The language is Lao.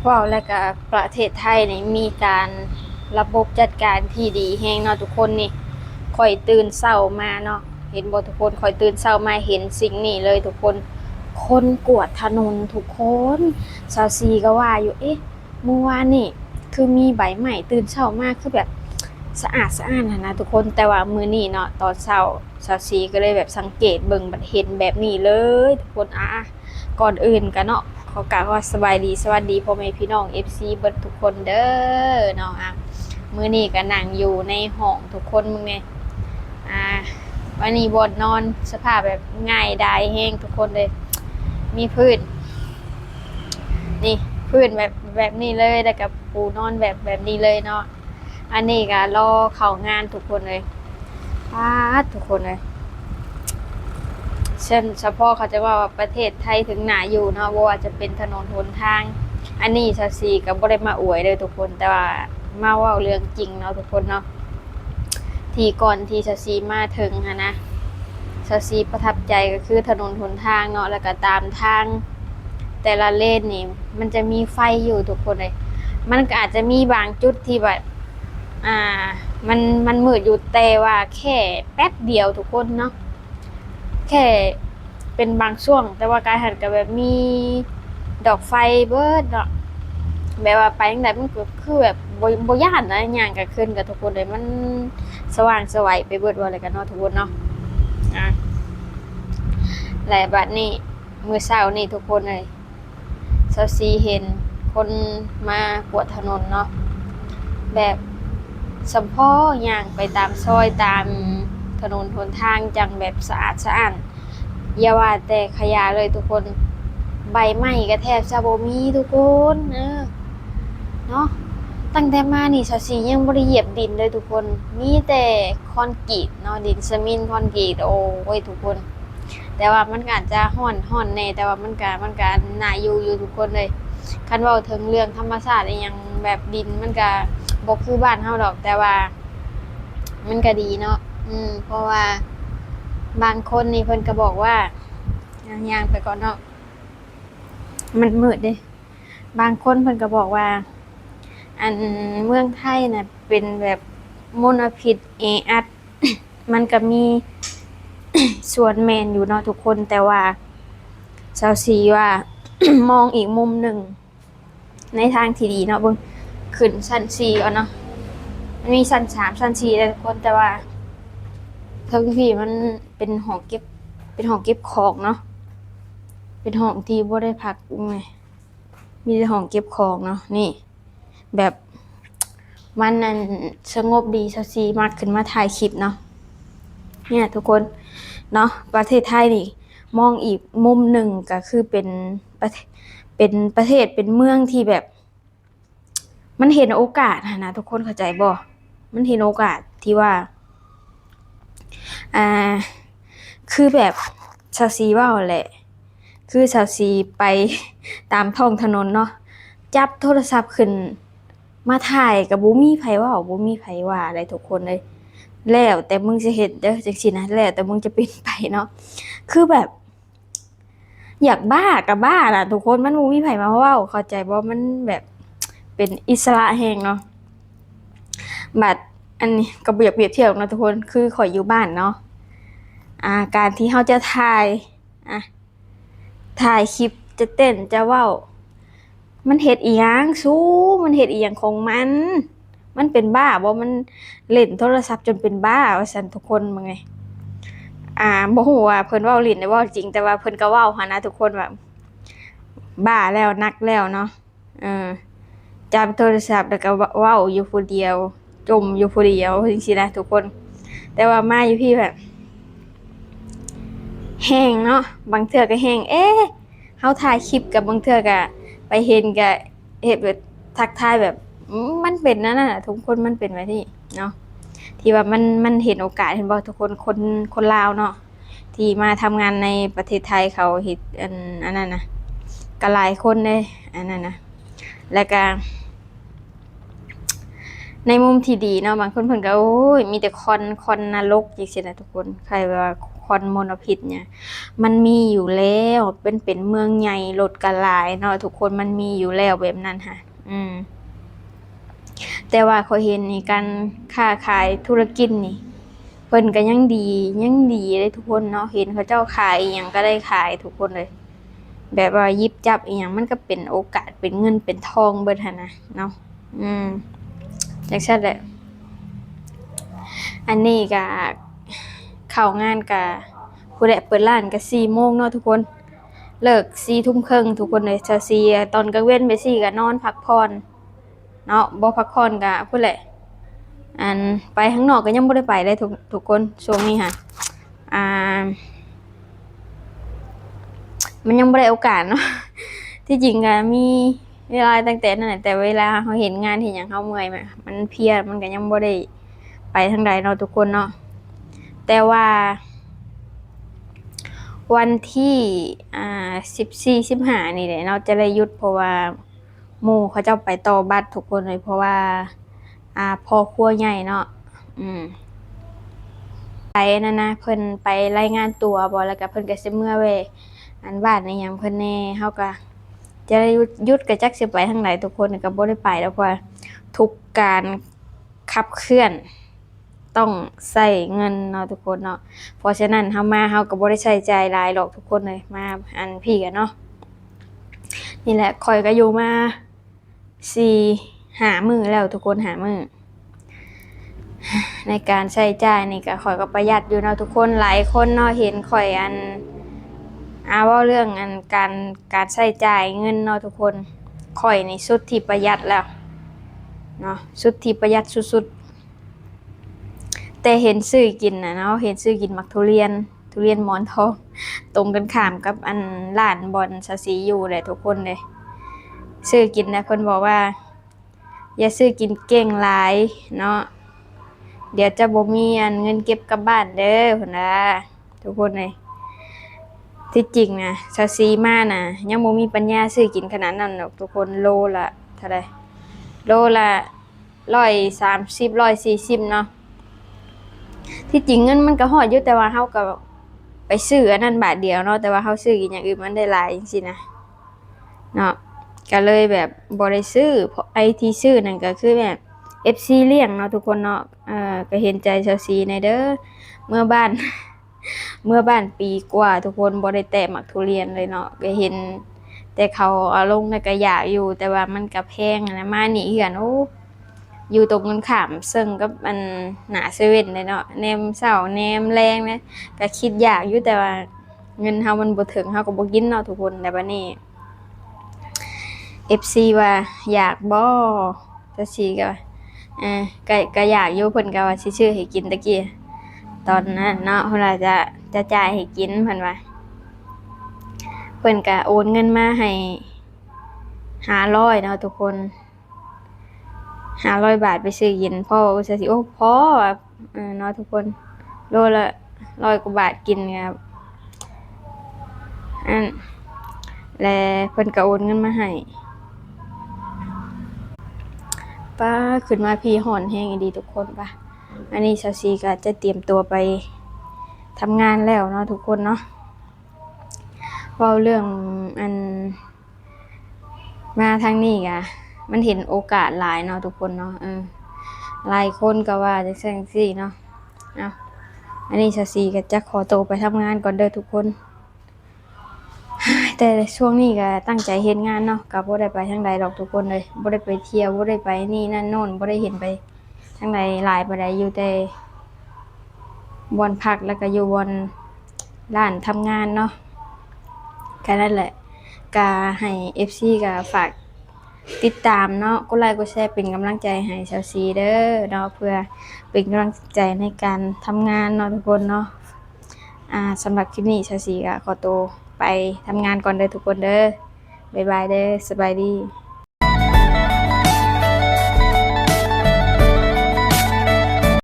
ເວົ້າແລ້ວກະປະເທດໄທນີ້ມີການ ລະບົບຈັດການທີ່ດີແຮງເນາະທຸກຄົນ. ນີ້ຂ້ອຍຕື່ນເຊົ້າມາເນາະ ເຫັນບໍ່ທຸກຄົນ? ຂ້ອຍຕື່ນເຊົ້າມາເຫັນສິ່ງນີ້ເລີຍທຸກຄົນ ຄົນກວາດຖະໜົນທຸກຄົນ. ສາວສີກໍວ່າຢູ່ ເອະ ມື້ວານນີ້ຄືມີໃບໄມ້ ຕື່ນເຊົ້າມາຄືແບບສະອາດສະອ້ານຫັ້ນນະທຸກຄົນ. ແຕ່ວ່າມື້ນີ້ເນາະ ຕອນເຊົ້າ ສາວສີກໍເລີຍແບບສັງເກດເບິ່ງ ບັດເຫັນແບບນີ້ເລີຍທຸກຄົນ. ອາ ກ່ອນອື່ນກະເນາະ ຂໍກາບຄຳວ່າສະບາຍດີ ສະຫວັດດີພໍ່ແມ່ພີ່ນ້ອງ ເອັຟຊີ ເບິດທຸກຄົນເດີເນາະ. ອາ ມື້ນີ້ກະນັ່ງຢູ່ໃນຫ້ອງທຸກຄົນ ເບິ່ງແດ່. ອາ ອັນນີ້ບ່ອນນອນ ສະພາບແບບງ່າຍດາຍແຮງທຸກຄົນເລີຍ ມີພື້ນ ນີ້ ພື້ນແບບ ແບບນີ້ເລີຍ ແລ້ວກະປູນອນແບບ ແບບນີ້ເລີຍເນາະ. ອັນນີ້ກະລໍເຂົ້າງານທຸກຄົນເອີຍ. ປາດ ທຸກຄົນເອີຍ ເຊັ່ນສະເພາະເຂົາຈະເວົ້າວ່າປະເທດໄທເຖິງໜ້າຢູ່ເນາະ ບໍ່ວ່າຈະເປັນຖະໜົນຫົນທາງ. ອັນນີ້ສາວສີກໍບໍ່ໄດ້ມາອວຍເດີທຸກຄົນ ແຕ່ວ່າມາເວົ້າເລື່ອງຈິງເນາະທຸກຄົນເນາະ. ທີ່ກ່ອນທີ່ສາວສີມາເຖິງຫັ້ນນະ ສາວສີປະທັບໃຈກໍຄືຖະໜົນຫົນທາງເນາະ ແລ້ວກໍຕາມທາງແຕ່ລະເລນນີ້ ມັນຈະມີໄຟຢູ່ທຸກຄົນເອີຍ. ມັນກໍອາດຈະມີບາງຈຸດທີ່ແບບ ອ່າ ມັນ ມັນມືດຢູ່ ແຕ່ວ່າແຄ່ແປັບດຽວທຸກຄົນເນາະ ແຄ່ເປັນບາງຊ່ວງ ແຕ່ວ່າກາຍຫັ້ນກໍແບບມີດອກໄຟເບິດເນາະ. ແບບວ່າໄປທາງໃດມັນກໍຄືແບບບໍ່ ບໍ່ຢ້ານນະ ຍ່າງກາງຄືນກໍທຸກຄົນເອີຍ ມັນສະຫວ່າງສະໄຫວໄປເບິດ ວ່າແລ້ວກັນເນາະທຸກຄົນເນາະ. ອາ ແລະ ບັດນີ້ ມື້ເຊົ້ານີ້ທຸກຄົນເອີຍ ສາວສີເຫັນຄົນມາກວາດຖະໜົນເນາະ ແບບສຳພໍຍ່າງໄປຕາມຊອຍ ຕາມຖະໜົນຫົນທາງຈັ່ງແບບສະອາດສະອ້ານ. ຢ່າວ່າແຕ່ຂະຫຍະເລີຍທຸກຄົນ ໃບໄມ້ກໍແທບຈະບໍ່ມີທຸກຄົນ ເອີ ເນາະ. ຕັ້ງແຕ່ມານີ້ສາວສີຍັງບໍ່ໄດ້ຢຽບດິນເລີຍທຸກຄົນ ມີແຕ່ຄອນກຣີດເນາະ ດິນສະມິນ ຄອນກຣີດ ໂອ້ຍ ທຸກຄົນ. ແຕ່ວ່າມັນກໍອາດຈະຮ້ອນ ຮ້ອນແດ່ ແຕ່ວ່າມັນກະ ມັນກະໜ້າຢູ່ຢູ່ທຸກຄົນເອີຍ. ຄັນເວົ້າເຖິງເລື່ອງທຳມະຊາດອີ່ຫຍັງ ແບບດິນມັນກະບໍ່ຄືບ້ານເຮົາດອກ ແຕ່ວ່າມັນກະດີເນາະ. ອືມ ເພາະວ່າບາງຄົນນີ້ເພິ່ນກະບອກວ່າ ຍ່າງໄປກ່ອນເນາະ ມັນມືດເດ້. ບາງຄົນເພິ່ນກະບອກວ່າ ອັນເມືອງໄທນະເປັນແບບມົນລະພິດແອອັດ ມັນກະມີສ່ວນແມ່ນຢູ່ເນາະທຸກຄົນ ແຕ່ວ່າສາວສີວ່າ ມອງອີກມຸມໜຶ່ງ ໃນທາງທີ່ດີເນາະ ເບິ່ງ ຂຶ້ນຊັ້ນສີ່ກ່ອນເນາະ ມັນມີຊັ້ນສາມ ຊັ້ນສີ່ເດ້ທຸກຄົນ ແຕ່ວ່າເທິງພີ້ມັນເປັນຫ້ອງເກັບ ເປັນຫ້ອງເກັບຂອງເນາະ ເປັນຫ້ອງທີ່ບໍ່ໄດ້ພັກ ມີແຕ່ຫ້ອງເກັບຂອງເນາະ. ນີ້ ແບບມັນອັນສະຫງົບດີ ສາວສີມັກຂຶ້ນມາຖ່າຍຄລິບເນາະ. ເນີ້ຍທຸກຄົນເນາະ ປະເທດໄທນີ້ ມອງອີກມຸມໜຶ່ງກໍຄືເປັນປະເທດ ເປັນປະເທດ ເປັນເມືອງທີ່ແບບ ມັນເຫັນໂອກາດຫັ້ນນະ ທຸກຄົນເຂົ້າໃຈບໍ່? ມັນເຫັນໂອກາດທີ່ວ່າ ອ່າ ຄືແບບສາວສີເວົ້າແຫຼະ ຄືສາວສີໄປຕາມທ້ອງຖະໜົນເນາະ ຈັບໂທລະສັບຂຶ້ນມາຖ່າຍ ກໍບໍ່ມີໃຜເວົ້າ ບໍ່ມີໃຜວ່າໃດ໋ທຸກຄົນເອີຍ. ແລ້ວແຕ່ມຶງຈະເຮັດເດີ ຈັ່ງຊີ້ນະ ແລ້ວແຕ່ມຶງຈະເປັນໄປເນາະ ຄືແບບ ຢາກບ້າກໍບ້ານະທຸກຄົນ ມັນບໍ່ມີໃຜມາເວົ້າ ເຂົ້າໃຈບໍ່? ມັນແບບເປັນອິດສະຫຼະແຮງເນາະ. ບັດອັນນີ້ກໍບໍ່ຢາກປຽບທຽບເນາະທຸກຄົນ ຄືຂ້ອຍຢູ່ບ້ານເນາະ ອ່າ ການທີ່ເຮົາຈະຖ່າຍ ອ່າ ຖ່າຍຄລິບ ຈະເຕັ້ນ ຈະເວົ້າ ມັນເຮັດອີ່ຫຍັງສູ ມັນເຮັດອີ່ຫຍັງຂອງມັນ? ມັນເປັນບ້າບໍ່? ມັນຫຼິ້ນໂທລະສັບຈົນເປັນບ້າວ່າຊັ້ນທຸກຄົນ ເບິ່ງແດ່. ອ່າ ບໍ່ຮູ້ວ່າເພິ່ນເວົ້າຫຼິ້ນ ຫຼື ເວົ້າຈິງ ແຕ່ວ່າເພິ່ນກໍເວົ້າຫັ້ນນະທຸກຄົນ ວ່າບ້າແລ້ວ ໜັກແລ້ວເນາະ. ເອີ ຈັບໂທລະສັບແລ້ວກໍເວົ້າ ເວົ້າຢູ່ຜູ້ດຽວ ຈົ່ມຢູ່ຜູ້ດຽວ ຈັ່ງຊີ້ນະທຸກຄົນ. ແຕ່ວ່າມາຢູ່ພີ້ແບບ ແຮງເນາະ ບາງເທື່ອກໍແຮງ ເອ ເຮົາຖ່າຍຄລິບກັບ ບາງເທື່ອກໍໄປເຫັນກໍເຮັດແບບທັກທາຍແບບ ມັນເປັນອັນນັ້ນນະທຸກຄົນ ມັນເປັນແບບນີ້ເນາະ ທີ່ວ່າມັນ ມັນເຫັນໂອກາດ ເຫັນບໍ່ທຸກຄົນ ຄົນ ຄົນລາວເນາະ ທີ່ມາທຳງານໃນປະເທດໄທ ເຂົາເຮັດອັນ ອັນນັ້ນນະ ກໍຫຼາຍຄົນເດ້ ອັນນັ້ນນະ ແລ້ວກໍ ໃນມຸມທີ່ດີເນາະ ບາງຄົນເພິ່ນກໍ ໂອ້ຍ ມີແຕ່ຄອນ ຄອນນະລົກຈັ່ງຊີ້ນະທຸກຄົນ ໃຜວ່າຄ ຄວັນມົນລະພິດຫຍັງ ມັນມີຢູ່ແລ້ວ ເປັນ ເປັນເມືອງໃຫຍ່ ລົດກໍຫຼາຍເນາະທຸກຄົນ ມັນມີຢູ່ແລ້ວແບບນັ້ນຫະ ອືມ ແຕ່ວ່າຂ້ອຍເຫັນນີ້ ການຄ້າຂາຍທຸລະກິດນີ້ ເພິ່ນກໍຍັງດີ ຍັງດີເດ້ທຸກຄົນເນາະ ເຫັນເຂົາເຈົ້າຂາຍອີ່ຫຍັງກໍໄດ້ຂາຍທຸກຄົນເລີຍ ແບບວ່າຫຍິບຈັບອີ່ຫຍັງ ມັນກໍເປັນໂອກາດ ເປັນເງິນເປັນທອງເບິດຫັ້ນນະເນາະ ອືມ ຈັ່ງຊັ້ນແຫຼະ ອັນນີ້ກະເຂົ້າງານກະ ພຸ້ນແຫຼະ ເປີດຮ້ານກະສີ່ໂມງເນາະທຸກຄົນ ເລີກສີ່ທຸ່ມເຄິ່ງທຸກຄົນເອີຍ ຊາວຊີ ຕອນກາງເວັນແບບຊີ້ກະນອນພັກຜ່ອນເນາະ ບໍ່ພັກຜ່ອນກະພຸ້ນແຫຼະ ອັນ ໄປຂ້າງນອກກະຍັງບໍ່ໄດ້ໄປເລີຍທຸກ ທຸກຄົນ ຊ່ວງນີ້ຫະ ອ່າ ມັນຍັງບໍ່ໄດ້ໂອກາດເນາະ ທີ່ຈິງກະມີເວລາຕັ້ງແຕ່ນັ້ນແຫຼະ ແຕ່ເວລາເຮົາເຮັດງານເຮັດຫຍັງເຮົາເມື່ອຍ ມັນເພຍ ມັນກະຍັງບໍ່ໄດ້ໄປທາງໃດເນາະທຸກຄົນເນາະ ແຕ່ວ່າວັນທີ ອ່າ ສິບສີ່ ສິບຫ້ານີ້ແຫຼະເນາະ ຈະໄດ້ຢຸດ ເພາະວ່າ ໝູ່ເຂົາເຈົ້າໄປຕໍ່ບັດທຸກຄົນເອີຍ ເພາະວ່າ ອ່າ ພໍ່ຄົວໃຫຍ່ເນາະ ອືມ ໄປນັ້ນນະ ເພິ່ນໄປລາຍງານຕົວບໍ ແລ້ວກະເພິ່ນກະຊິເມືອແວ່ ອັນ ບ້ານອີ່ຫຍັງເພິ່ນແດ່ ເຮົາກະຈະໄດ້ຢຸດ ຢຸດກະຈັກຊິໄປທາງໃດ ທຸກຄົນກະບໍ່ໄດ້ໄປດອກ ເພາະວ່າທຸກການຂັບເຄື່ອນ ຕ້ອງໃຊ້ເງິນເນາະທຸກຄົນເນາະ ເພາະສະນັ້ນເຮົາມາເຮົາກໍບໍ່ໄດ້ໃຊ້ຈ່າຍຫຼາຍດອກທຸກຄົນເອີຍ ມາອັນພີ້ກະເນາະ ນີ້ແຫຼະ ຂ້ອຍກໍຢູ່ມາສີ່ຫ້າມື້ແລ້ວທຸກຄົນ ຫ້າມື້ ໃນການໃຊ້ຈ່າຍນີ້ກໍ ຂ້ອຍກໍປະຢັດຢູ່ເນາະທຸກຄົນ ຫຼາຍຄົນເນາະເຫັນຂ້ອຍອັນ ອ່າ ເວົ້າເລື່ອງອັນ ການ ການໃຊ້ຈ່າຍເງິນເນາະທຸກຄົນ ຂ້ອຍນີ້ສຸດທີ່ປະຢັດແລ້ວເນາະ ສຸດທີ່ປະຢັດສຸດໆ ແຕ່ເຫັນຊື້ກິນນະເນາະ ເຫັນຊື້ກິນໝາກທຸລຽນ ທຸລຽນໝອນທອງ ຕົງກັນຂ້າມກັບອັນຮ້ານບ່ອນຊາວສີຢູ່ແຫຼະທຸກຄົນເດ້ ຊື້ກິນນະ ເພິ່ນບອກວ່າ ຢ່າຊື້ກິນເກັ່ງຫຼາຍເນາະ ດຽວຈະບໍ່ມີອັນເງິນເກັບກັບບ້ານເດີ ເພິ່ນວ່າ ທຸກຄົນເອີຍ ທີ່ຈິງນະ ຊາວສີມານະ ຍັງບໍ່ມີປັນຍາຊື້ກິນຂະໜາດນັ້ນດອກທຸກຄົນ ໂລລະເທົ່າໃດ ໂລລະ ຮ້ອຍສາມສິບ ຮ້ອຍສີ່ສິບເນາະ ທີ່ຈິງເງິນມັນກະຮອດຢູ່ ແຕ່ວ່າເຮົາກະໄປຊື້ອັນນັ້ນບາດດຽວເນາະ ແຕ່ວ່າເຮົາຊື້ກິນຢ່າງອື່ນມັນໄດ້ຫຼາຍຈັ່ງຊີ້ນະເນາະ ກະເລີຍແບບບໍ່ໄດ້ຊື້ ເພາະໄອ້ທີ່ຊື້ນັ້ນກະຄືແບບ ເອັບຊີລ້ຽງເນາະທຸກຄົນເນາະ ເອີ ກະເຫັນໃຈຊາວສີແດ່ເດີ ເມືອບ້ານ ເມືອບ້ານປີກວ່າທຸກຄົນ ບໍ່ໄດ້ແຕະໝາກທຸລຽນເລີຍເນາະ ກະເຫັນແຕ່ເຂົາເອົາລົງ ແລ້ວກະຢາກຢູ່ ແຕ່ວ່າມັນກະແພງຫັ້ນນະ ມານີ້ເຮືອນ ໂອ້ ຢູ່ຕົງກັນຂ້າມເຊິ່ງກັບອັນໜ້າເຊເວັ່ນເດ້ເນາະ ແນມເຊົ້າແນມແລງນະ ກະຄິດຢາກຢູ່ ແຕ່ວ່າເງິນເຮົາມັນບໍ່ເຖິງ ເຮົາກໍບໍ່ກິນເນາະທຸກຄົນ ແລ້ວບາດນີ້ ເອັບຊີວ່າຢາກບໍ່ ຊາວສີກໍ ເອີ ກໍ ກໍຢາກຢູ່ ເພິ່ນກໍວ່າຊິຊື້ໃຫ້ກິນຕະກີ້ ຕອນນັ້ນເນາະ ເພິ່ນວ່າຈະ ຈະຈ່າຍໃຫ້ກິນ ເພິ່ນວ່າ ເພິ່ນກໍໂອນເງິນມາໃຫ້ຫ້າຮ້ອຍເນາະທຸກຄົນ ຫ້າຮ້ອຍບາດໄປຊື້ກິນ ພໍວ່າຊາວສີ ໂອ້ ພໍວ່າ ເອີ ເນາະທຸກຄົນ ໂລລະຮ້ອຍກວ່າບາດ ກິນກັບອັນ ແລະ ເພິ່ນກໍໂອນເງິນມາໃຫ້ ປ້າ ຂຶ້ນມາພີ້ຮ້ອນແຮງອີ່ຫຼີທຸກຄົນ ປະ ອັນນີ້ຊາວສີກໍຈະຕຽມຕົວໄປທຳງານແລ້ວເນາະທຸກຄົນເນາະ ເວົ້າເລື່ອງອັນ ມາທາງນີ້ກະ ມັນເຫັນໂອກາດຫຼາຍເນາະທຸກຄົນເນາະ ເອີ ຫຼາຍຄົນກໍວ່າຈັ່ງຊັ້ນຈັ່ງຊີ້ເນາະ ເອົາ ອັນນີ້ຊາວສີກໍຈະຂໍໂຕໄປທຳງານກ່ອນເດີທຸກຄົນ ແຕ່ຊ່ວງນີ້ກໍຕັ້ງໃຈເຮັດງານເນາະ ກໍບໍ່ໄດ້ໄປທາງໃດດອກທຸກຄົນເອີຍ ບໍ່ໄດ້ໄປທ່ຽວ ບໍ່ໄດ້ໄປນີ້ນັ້ນໂນ້ນ ບໍ່ໄດ້ເຫັນໄປທາງໃດຫຼາຍປານໃດ ຢູ່ແຕ່ບ່ອນພັກ ແລ້ວກໍຢູ່ບ່ອນ ຮ້ານທຳງານເນາະ ກະນັ້ນແຫຼະ ກະໃຫ້ເອັບຊີກະຝາກຕິດຕາມເນາະ ກົດໄລກົດແຊເປັນກຳລັງໃຈໃຫ້ຊາວສີເດີເນາະ ເພື່ອເປັນກຳລັງໃຈໃນການທຳງານເນາະທຸກຄົນເນາະ ອ່າ ສຳລັບຄລິບນີ້ຊາວສີກະຂໍໂຕໄປທຳງານກ່ອນເດີທຸກຄົນເດີ ບາຍບາຍເດີ ສະບາຍດີ.